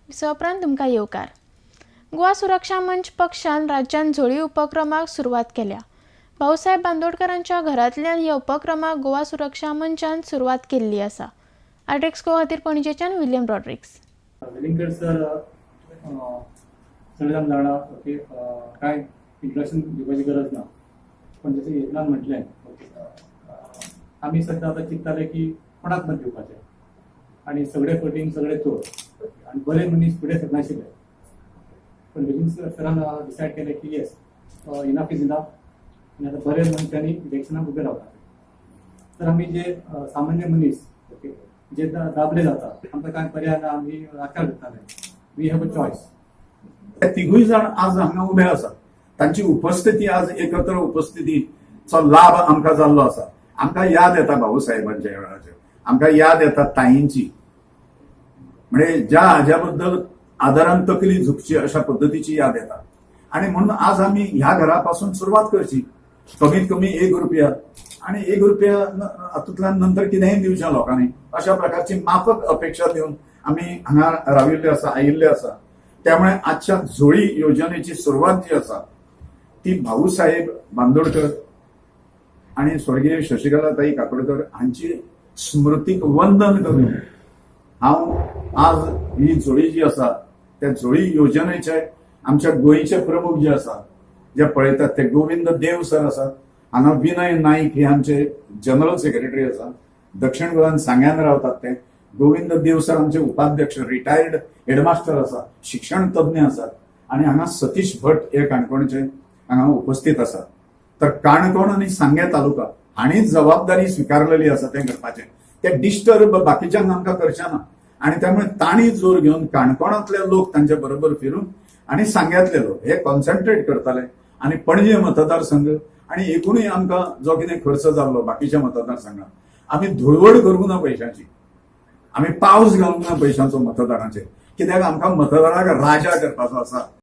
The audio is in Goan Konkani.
विसवा उपरांत तुमकां येवकार. गोवा सुरक्षा मंच पक्षान राज्यांत झोळी उपक्रमाक सुरवात केल्या. भाऊसाहेब बांदोडकरांच्या घरांतल्यान ह्या उपक्रमाक गोवा सुरक्षा मंचान सुरवात केल्ली आसा. आर्टेक्स गोवा खातीर पणजेच्यान विलियम रॉड्रिक्स. वेलिंगकर सर सगळे जाण जाणा, ओके, कांय इंट्रोडक्शन दिवपाची गरज ना. पण जशें येतनान म्हटलें, ओके, आमी सद्दां आतां चिंत्ताले की कोणाक मत दिवपाचें आनी सगळे फटींग, सगळे चोर आनी बरे मनीस फुडें सरनाशिल्ले. पण वेलिंग सरान डिसायड केलें की येस, इनफ is enough आनी आतां बरे मनशांनी इलेक्शनाक उबे रावपाचें. तर आमी जे सामान्य मनीस, ओके, जे दाबले जाता, आमकां कांय पर्याय ना. आमी राजकारण करताले, we have a choice. ते तिगूय जाण आज हांगा उबे आसात. तांची उपस्थिती, आज एकत्र उपस्थितीचो लाभ आमकां जाल्लो आसा. आमकां याद येता भाऊ साहेबांच्या वेळाचेर, आमकां याद येता ताईंची, म्हणजे ज्या हाज्या बद्दल आदरान तकली झुकची अशा पद्दतीची याद येता. आणि म्हणून आज आमी ह्या घरापासून सुरवात करची, कमीत कमी 1 रुपया आणि 1 रुपया हातूंतल्यान नंतर कितेंय दिवचें लोकांनी, अशा प्रकारची माफक अपेक्षा दिवन आमी हांगा राविल्ले आसा, आयिल्ले आसा. त्यामुळे आजच्या झोळी योजनेची सुरवात जी आसा ती भाऊसाहेब बांदोडकर आणि स्वर्गीय शशिकलाताई काकोडकर हांची स्मृतीक वंदन करून हांव आज ही झोळी जी आसा, त्या झोळी योजनेचे आमच्या गोंयचे प्रमुख जे आसा, जे पळयतात, ते गोविंद देव सर आसात. हांगा विनय नाईक हे आमचे जनरल सेक्रेटरी आसा, दक्षिण गोंयांत सांग्यान रावतात ते. गोविंद देव सर आमचे उपाध्यक्ष, रिटायर्ड हेडमास्टर आसा, शिक्षण तज्ञ आसात. आणि हांगा सतीश भट हे काणकोणचे हांगा उपस्थित आसात. तर काणकोण आनी सांगें तालुका हांणी जबाबदारी स्विकारलेली आसा तें करपाचें. ते डिस्टर्ब बाकीच्यांक आमकां करचें ना आणि त्यामुळे तांणी जोर घेवन काणकोणांतले लोक तांचे बरोबर फिरून आणि सांग्यांतले लोक हे कॉन्सन्ट्रेट करताले. आणि पणजे मतदारसंघ आणि एकूणय आमकां जो कितें खर्च जाल्लो बाकीच्या मतदारसंघात, आमी धुळवड करूंक ना पयशांची, आमी पावस घालूंक ना पयशांचो मतदारांचेर, कित्याक आमकां मतदाराक राजा करपाचो आसा.